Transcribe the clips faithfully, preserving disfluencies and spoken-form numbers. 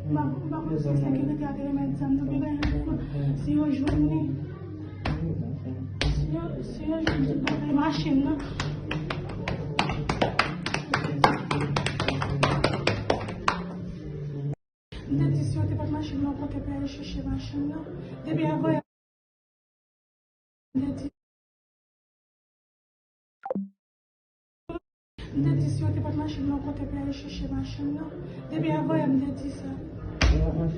M pa, m pa konn si sekirite a te remèt zam nan, men si yo jwenn li, si yo, si yo jwenn li, bagay machin nan. M te di si yo te bat machin nan, kote pou al chèche machin nan. Depi avan, m te di, m te di si yo te bat machin nan, kote pou al chèche machin nan. Depi avan, m te di sa. M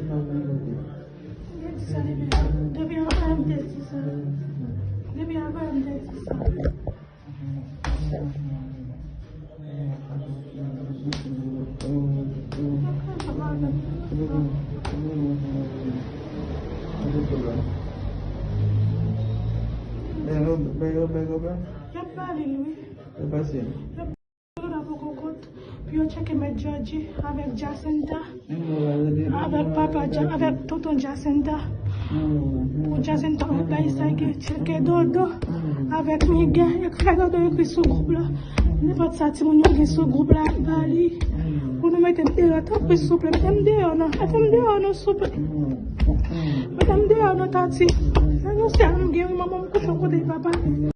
te di sa depi, depi avan, m te di sa. Depi avan, m te di sa. Y ap pale l, wi. Y ap pale l nan pokokot. Pou yo tcheke Mèt Georgie avèk Jacinta. Avèk papa Dja-, avèk tonton Jacinta. Pou Jacinta bay sa gen tcheke Dodo. Avèk Miguel, ekri Dodo, ekri sou gwoup la. Nenpòt sa timoun yo gen sou gwoup la, ba li. Pou nou mete m deyò, tanpri, souple, mete m deyò, non. Mete m deyò, non, souple. Mete m deyò, non, Tati. Sa nou sèl nou gen, wi, manman m kouche kote papa.